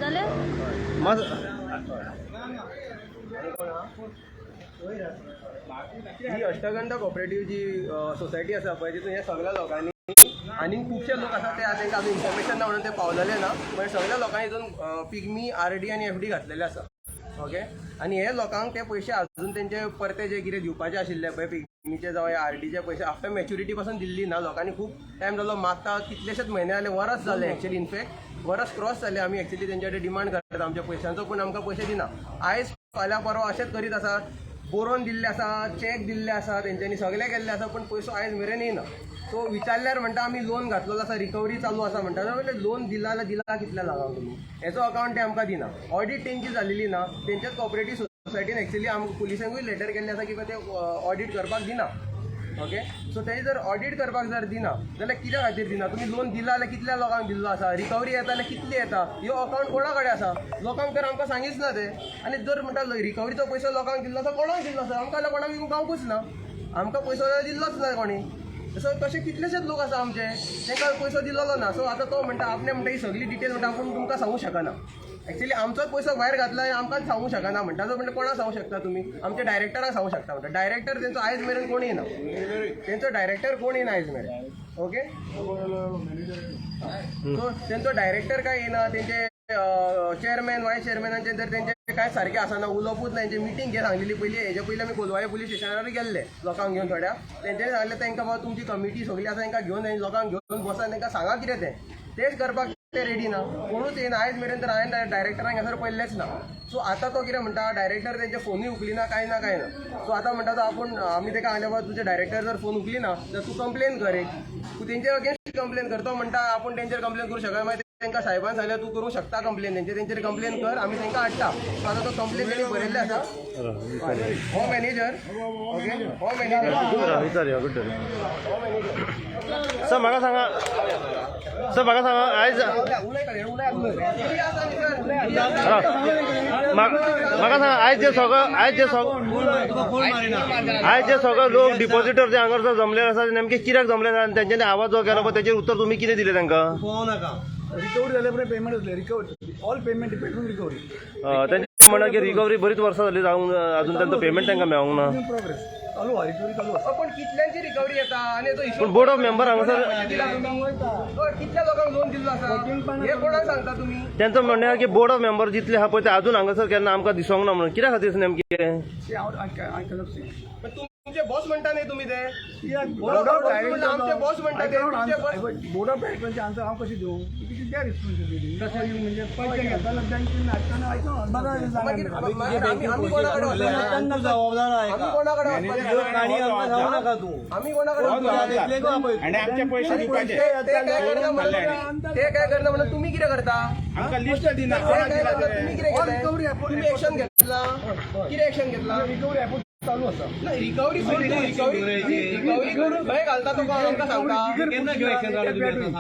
जालें. मात ही अष्टगंध कॉपरेटीव जी सोसायटी आसा पळय, तितून हे सगळ्या लोकांनी, आनी खुबशे लोक आसा ते तांकां अजून इन्फॉर्मेशन ना म्हणून ते पावलेले ना, पण सगळ्या लोकांनी हितून पिगमी, आरडी आनी एफडी घातलेले आसा, ओके. आनी हे लोकांक ते पयशे अजून तेंचे परते जे कितें दिवपाचे आशिल्ले पळय, पिगमीचे जावं आरडीचे पयशे, आफ्टर मॅच्युरिटी पासून दिल्ली ना. लोकांनी खूब टायम जालो मागता, कितलेशेच म्हयने जाले, वरस जालें, एक्चुअली इनफॅक्ट वरस क्रॉस जालें. आमी एक्चुअली तेंचे कडेन डिमांड करता आमच्या पयशांचो, पूण आमकां पयशे दिना. आयज फाल्यां परवां अशेंच करीत आसा. बरोवन दिल्ले आसा, चॅक दिल्ले आसा, तेंच्यांनी सगळें केल्लें आसा, पूण पयसो आयज मेरेन येयना. सो विचारल्यार म्हणटा, आमी लोन घातलेलो आसा, रिकवरी चालू आसा म्हणटा. जाल्यार लोन दिला जाल्यार दिला कितल्या लोकांक तुमी? हेचो अकावंट ते आमकां दिना. ऑडीट तेंची जालेली ना. तेंच्याच कॉपरेटीव सोसायटीन एक्चुअली आमकां पुलिसांकूय लेटर केल्लें आसा की ते ऑडीट करपाक दिना, ओके. सो तेणी जर ऑडीट करपाक जर दिना जाल्यार कित्या खातीर दिना? तुमी लोन दिला जाल्यार कितल्या लोकांक दिल्लो आसा? रिकवरी येता जाल्यार कितली येता? ह्यो अकावंट कोणा कडेन आसा? लोकांक तर आमकां सांगीच ना ते. आनी जर म्हणटा रिकवरीचो पयसो लोकांक दिल्लो आसा, कोणाक दिल्लो आसा? आमकां जाल्यार कोणाक दिवंक गावकूच ना. आमकां पयसो जाल्यार दिल्लोच ना कोणी. सो तशे कितलेशेच लोक आसा आमचे, तांकां पयसो दिल्लो ना. सो आतां तो म्हणटा, आपणे म्हणटा ही सगळी डिटेल म्हणटा आपूण तुमकां सांगूंक शकना. एक्चुअली आमचोच पयसो भायर घातला आनी आमकांच सांगूंक शकना म्हणटा. सो म्हणटा, कोणाक सांगूंक शकता तुमी? आमच्या डायरेक्टराक सांगूंक शकता म्हणटा. डायरेक्टर तेंचो आयज मेरेन कोण येना. तेंचो डायरेक्टर कोण येना आयज मेरेन, ओके. सो तेंचो डायरेक्टर काय येना. तेंचे चेअरमॅन, वायस चेअरमॅनाचे तर तेंचे काय सारकें आसना, उलोवपूच ना. तेंची मिटींग घे सांगलेली पयलीं. हेजे पयलीं आमी कोलवाळे पुलीस स्टेशनार गेल्ले लोकांक घेवन थोड्या. तेंच्यांनी सांगलें तांकां, बाबा तुमची कमिटी सगळी आसा, तांकां घेवन, लोकांक घेवन बसा, तांकां सांगा कितें तें. तेच करपाक ते रेडी ना. कोणूच येना आयज मेरेन. तर हांवें डायरेक्टरांक हांगासर पळयल्लेंच ना. सो आतां तो कितें म्हणटा, डायरेक्टर तेंचे फोनूय उखलिना, कांय ना, कांय ना. सो आतां म्हणटा तो आपूण, आमी ताका सांगलें, बाबा तुजे डायरेक्टर जर फोन उखलिना जाल्यार तूं कंप्लेन कर एक, तूं तेंचेर अगेन्स्ट कंप्लेन कर. तो म्हणटा आपूण तेंचेर कंप्लेन करूं शकना. मागीर तांकां साहेबान सांगलें, तूं करूंक शकता कंप्लेन तेंचेर, तेंचेर कंप्लेन कर, आमी तांकां हाडटा. सो आतां तो कंप्लेन तेणी बरयल्लें आसा. हो मॅनेजर, ओके, हो मॅनेजर. विचार गुड. सर, म्हाका सांगा, सर, म्हाका सांगा, आयज म्हाका सांगा, आयज जे सगळे लोक डिपॉझिटर जे हांगासर जमलेले आसा, ते नेमके कित्याक जमलेले आनी तेंच्यांनी आवाज जो केलो पळय, तेचेर उत्तर तुमी कितें दिलें तांकां? रिकवरी जाल्या उपरांत पेमेंट जातलें. Recovery, all payment depend on recovery. तेंचें म्हणणें की रिकवरी बरीच वर्सां जाली जावंक, अजून तांचो पेमेंट तांकां मेळोंक ना. प्रोग्रेस चालू आहा, रिकवरी चालू आसा. पण कितल्यांची रिकवरी येता आनी हेचो हिशोब? पूण बोर्ड ऑफ मेंबर हांगासर दिला तुमी? हय, कितल्या लोकांक लोन दिल्लो आसा हे कोणाक सांगता तुमी? तेंचो म्हणणें आहा की बोर्ड ऑफ मेंबर जितले आहा पळय, ते अजून हांगासर केन्ना आमकां दिसोंक ना म्हणून. कित्या खातीर नेमकें? See, हांव I cannot see. पण तुमचे बॉस म्हणटा न्ही तुमी ते? बोर्ड ऑफ आमचे बॉस म्हणटा ते, तुमचे बॉस. बोर्ड ऑफ डायरेक्टरांचे आन्सर हांव कशें दिवं? It is their responsibility. म्हणजे पैसे घेताना बँकेन हाडटना. मागीर मागीर आमी आमी कोणा कडेन वचपाचें? आमी कोणा कडेन वचपाचें? आमी कोणा कडेन वचपाचें? आणि आमचे पैसे दिवपाचे. ते काय करना म्हणून, ते काय करना म्हणून तुमी कितें करता? आमकां लिस्ट दिना. ते कोणाक काय दिला करता? ते? तुमी कितें घेतलें? तुमी एक्शन घेतला? कितें एक्शन घेतला? रिकवरी एफर्ट चालू आसा. ना, रिकवरी सोड तूं. रिकवरी रिकवरी करून खंय घालता तुका आमकां सांगता?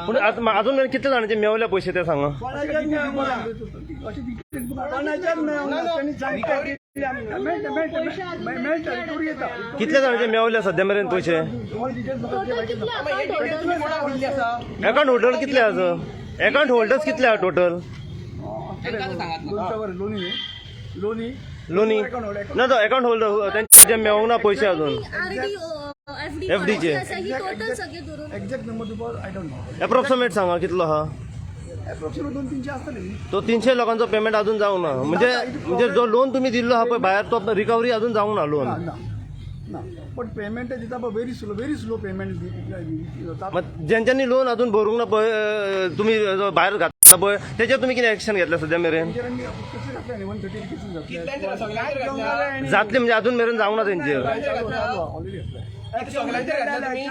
पूण आतां अजून मेरेन कितले जाणांचे मेवले पयशे ते सांगा. अशें रिकवरी मेळटा, रिकवरी येता. कितले जाणांचे मेवले सद्या मेरेन पयशे? तुम्हाला डिटेल्स टोटल कितले अकाउंट होल्डर? तुम्ही कोणाक दिल्ली आसा? अकाउंट होल्डर कितले आसा? अकाउंट होल्डर्स कितले आहा टोटल? लोनी, लोनी. लोनी ना, तो अकाउंट होल्डर त्यांचे मेवंक ना पयशे अजून. RD, FD. FD चे. आसा ही टोटल सगळे धरून. एक्झॅक्ट नंबर तुका I don't know. Approximate सांगा कितलो आहा. एप्रॉक्सिमेट 200-300 आसतले न्ही. तो 300 लोकांचो पेमेंट अजून जावंक ना. म्हणजे म्हणजे जो लोन तुम्ही दिल्लो आहा पळय भायर, तो रिकवरी अजून जावंक ना लोन? ना ना ना, पण पेमेंट दिता पळय, very slow, very slow payment जाता. मग ज्यांच्यानी लोन अजून भरूंक ना पळय, तुम्ही जो भायर घातला पळय, तेचेर तुम्ही कितें एक्शन घेतलं सद्या मेरेन? तेंचेर आमी केसीस घातल्या न्ही, 130 केसीस घातल्या. कितल्यांचेर? सगळ्यांचेर घातल्या? जातली म्हणजे अजून मेरेन जावंक ना तेंचेर. ऑलरेडी घातल्या. सगळ्यांचेर घातल्या तुमी?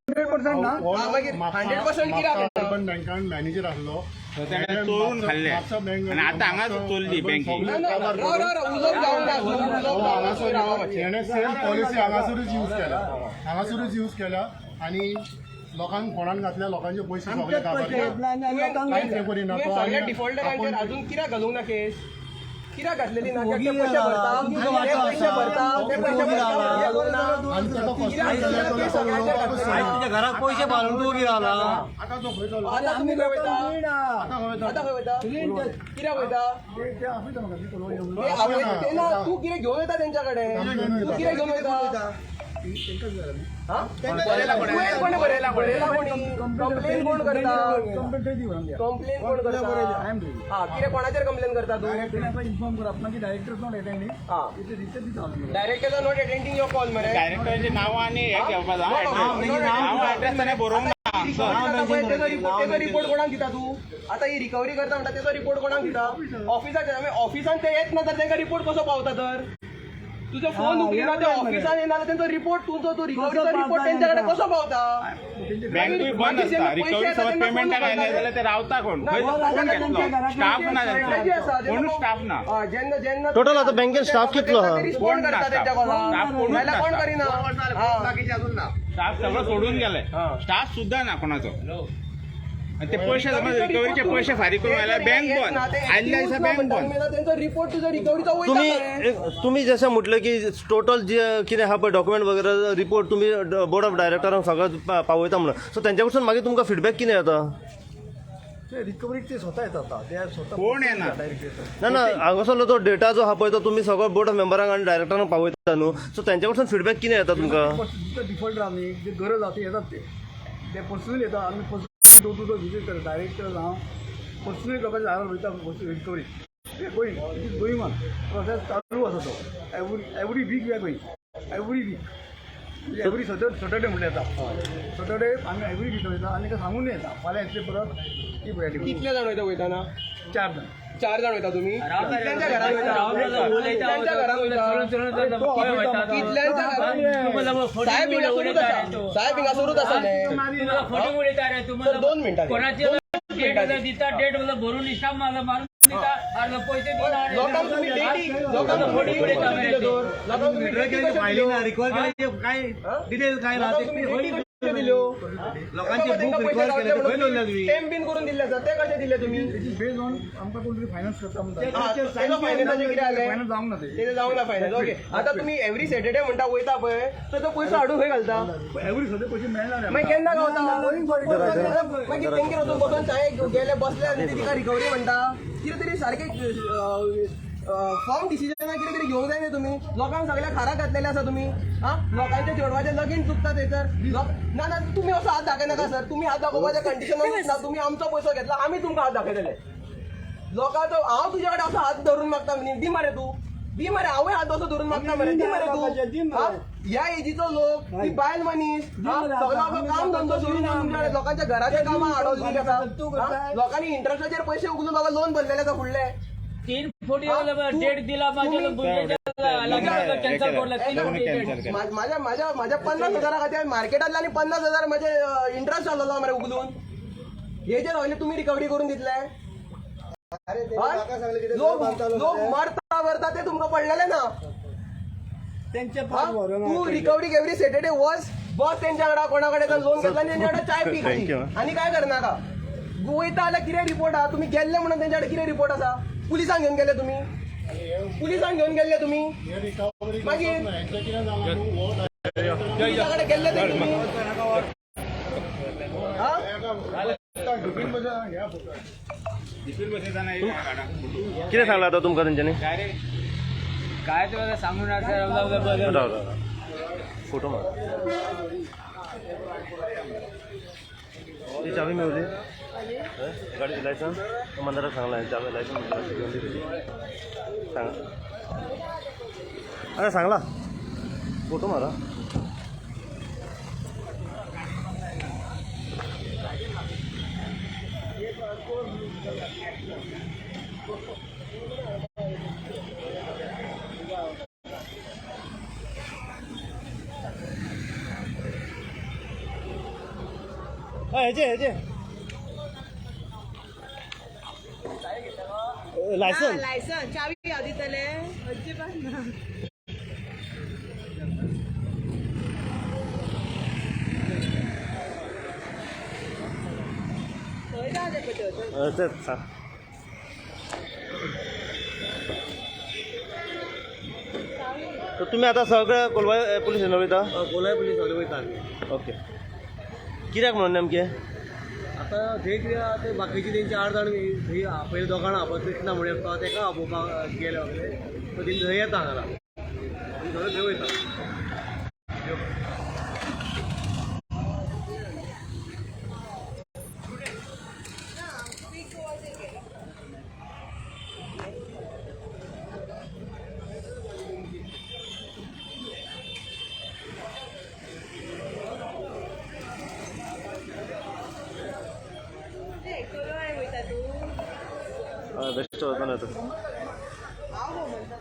100% ना. हा, मागीर 100% कित्याक? अर्बन बँकान मॅनेजर आसलो. ताणें चोरून खाल्ले आनी आतां हांगाच चोरली बँकी. ना ना, राव राव राव, उलोवप जावंक ना अजून, उलोवप जावंक ना, रावा मातशें. तेणे सेम पॉलिसी हांगासरूच यूज केल्या, हांगासरूच यूज केल्या आनी लोकांक फोंडान घातल्या. लोकांचे पयशे सगळे काबार केले. कांयच हें करिना तुवें तो. सगळ्या आनी डिफॉल्टरांचेर अजून कित्याक घालूंक ना केस? कित्याक घातलेली ना? कित्याक ते पयशे भरता, ते पयशे भरता, ते पयशे भरता, हे करूं ना. आनी ताका कित्याक कस्टमर ते जाल्यार सगळ्यांचे घातलेले ना. घराक पयशे घालून तूं वगी रावला. आतां तो खंय चल्लो? आता तुमी खंय वयता? आतां खंय वयता? आता खंय वयता? कित्याक वयता? ते ते आपयता म्हाका, ती पळोवया. ते आवय- ते ना, तूं कितें घेवन वयता तेंच्या कडेन? तूं कितें घेवन वयता? हा? तुवें कोणें बरयला? बरयला कोणी? कंप्लेन कोण करता? कंप्लेंट थंय दी म्हणून. कंप्लेन कोण करता? I am ready. हा, कितें कोणाचेर कंप्लेन करता तूं? ताका इन्फॉर्म करप ना की डायरेक्टर not attending. हा. इथे दिसते दिता आमी. Director not attending your call मरे. डायरेक्टराची नावां आनी हे घेवपा जाय. नांव एड्रेस ताणें बरोवंक ना. तेजो रिपोर्ट कोणाक दिता तूं? आतां ही रिकवरी करता म्हणटा, तेजो रिपोर्ट कोणाक दिता? ऑफिसाचेर. आमी ऑफिसान ते येत ना तर तांकां रिपोर्ट कसो पावता तर? तुजो फोन उखलिना, ते ऑफिसान येना जाल्यार तेंचो रिपोर्ट, तुजो तूं रिकवरीचो रिपोर्ट तेंच्या कडेन कसो पावता? बँकूय बंद आसता. रिकवरी समज पेमेंटाक आयले जाल्यार ते रावता कोण? खंय कोण घेतलो? स्टाफ ना आसा. त्यांचो, कोणूच स्टाफ ना. हय, जेन्ना जेन्ना टोटल आता बँकेन स्टाफ कितलो आहा? रिस्पॉन्ड कोण करता ना तेंच्या स्टाफ. कॉलाक, स्टाफ कोणूच नाल्यार कोण नासता. करिना. हा. स्टाफ सगळो सोडून गेले, स्टाफ सुद्धा ना कोणाचो. आणि ते पैसे समज रिकवरीचे पैसे फारीक करून आयल्यार बँक बंद, आयल्या दिसा बँक बंद. तेंचो रिपोर्ट तुजो रिकवरीचो वयता तुम्ही मरे. तुम्ही जशें म्हटलें की टोटल जे कितें आहा पळय डॉक्युमेंट वगैरे रिपोर्ट तुमी बोर्ड ऑफ डायरेक्टरांक सगळं पावयता म्हणून, सो तेंच्या कडसून मागीर तुमकां फिडबॅक कितें येता? ते रिकवरीक ते स्वता येतात आतां. ते स्वता कोण येना? डायरेक्ट येतात. ना ना, हांगासरलो तो डेटा जो आहा पळय तो तुमी सगळो बोर्ड ऑफ मेंबरांक आनी डायरेक्टरांक पावयता न्हू, सो तेंच्या कडसून फिडबॅक कितें येता तुमकां? डिफॉल्टर आमी जे गरज आसा ते येतात, ते ते पर्सनली येतात. आमी personally door to door visit करता. डायरेक्टर हांव पर्सनली लोकांच्या दारार वयता recovery. Going, it is going on, process चालू आसा तो. Every week we are going, every week, every Saturday म्हणल्यार येता. सटरडे आमी एवरी वीक वयता आनी ताका सांगून येता फाल्यां येतले परत ती रेडी. कितले जाण वयता वयताना? चार जाण. चार जाण वयता तुमी? कितल्यांच्या घरान वयता? कितल्यांच्या घरान वयता? तो आपयता म्हाका. कितल्यांच्या घरान? साहेब हिंगासरूच आसा, साहेब हिंगासरूच आसा. सर, 2 मिनटां. कोणाची डेट दिता, डेट भरून इश्टाम मारून दिता, अर्द पैसे दिना. लोकांक तुम्ही डेटी, लोकांक तुम्ही डेटी कश्यो दिल्यो तर? लोकांक तुम्ही डेटी कश्यो दिल्यो? काय डिटेल काय लोकांक तुम्ही डेटी कश्यो दिल्यो? लोकांचे बुक रिकवर केले ते खंय दवरल्या तुमी? स्टॅम्प बीन करून दिल्ले आसा, ते कशे दिले तुमी? It is based on आमकां कोण तरी फायनान्स करता म्हणटा. हा, तेजो फायनान्साचें कितें जालें? फायनान्स जावंक ना ते. तेजें जावंक ना फायनान्स. ओके, आतां तुमी एवरी सॅटर्डे म्हणटा वयता पळय, तर तो पयसो हाडून खंय घालता? एवरी सगळे पैसे मेळना. मागीर केन्ना गावता? मागीर तेंगेर वचून बसून चाये गेले बसले आनी ती तिका रिकवरी म्हणटा. कितें तरी सारकें फॉर्म डिसिजनां कितें तरी घेवंक जाय न्ही तुमी. लोकांक सगळ्या खाराक घातलेले आसा तुमी. हा, लोकांच्या चेडवाचें लगीन चुकता थंयसर. ना ना, तुमी असो हात दाखयनाका सर. तुमी हात दाखोवपाच्या कंडिशनानूच ना. तुमी आमचो पयसो घेतला, आमी तुमकां हात दाखयतले लोकांचो. हांव तुज्या कडेन असो हात धरून मागता, दी मरे तूं, दी मरे. हांवूय हात असो धरून मागता मरे, दी मरे तूं. हा? ह्या एजीचो लोक, ती बायल मनीस, हा? सगळो आपलो काम धंदो सोडून येवन तुमच्या कडेन लोकांच्या घराच्या कामां आडवलेली आसा. हा? लोकांनी इंट्रस्टाचेर पयशे उखलून बाबा लोन भरलेले आसा फुडले. 3 कोटी हा? तू- डेट दिला माझ्या कॅन्सल करला 3 कोटी कॅन्सल डेट. केलं. माझ्या माझ्या माझ्या 50,000 खातीर मार्केटांतल्यान आनी 50,000 म्हजे इंट्रस्ट जाल्लो मरे उखलून. हेजेर पयलीं तुमी रिकवरी करून दितले? हय? लोक लोक मरता मरता ते तुमकां पडलेले ना. हा? तू रिकवरी एवरी सॅटर्डे वच, बस तेंच्या कडेन, कोणा कडेन लोन घेतला आनी तेंच्या कडेन चाय पी खाली. Thank you. आनी काय करनाका. वयता जाल्यार कितें रिपोर्ट आहा? तुमी गेल्ले म्हणून तेंच्या कडेन कितें रिपोर्ट आसा? पुलिसांक घेवन गेले तुमी? पुलिसांक घेवन गेल्ले तुमी? हे रिकवरी मागीर? हेंचें कितें जालां न्हू, हो पुलिसां कडेन गेल्ले ते तुमी? हा? बिपिन बजा ह्या फोटो. बिपिन बसयताना येयला काडा. कितें सांगलां आतां तुमकां तेंच्यांनी? डायरेक्ट काय तुम्हाला सांगू ना सर. राव राव राव. फोटो मार. ती चावी मेवली? हय? गाडी लायसन्स मंदाराक सांगलां, चावी लायसन्स घेवन दी तुजी. सांग, अरे सांगला, फोटो मारा. हा, हेजे हेजे लायसन्स. लायसन चावी हांव दितले अजिबात ना. खंय जालें पळय तें? तेच सांग. तर तुमी आतां सगळे कोलवाळे पुलीस स्टेशनार वयता? कोलाय पुलीस सगळे वयता आमी. ओके, कित्याक म्हणून नेमकें? आतां थंय कितें आहा ते बाकीचे तेंचे 8 जाण थंय पयलीं दोगां जाणां पळय कृष्णा म्हणून एकटो तेका आपोवपाक गेले वगैरे, सो तेंचे थंय येता हांगा आमी सगळे थंय वयता. कोलवाळे वयता तूं? बेश्टो वचना आतां. हांव गो म्हणटा.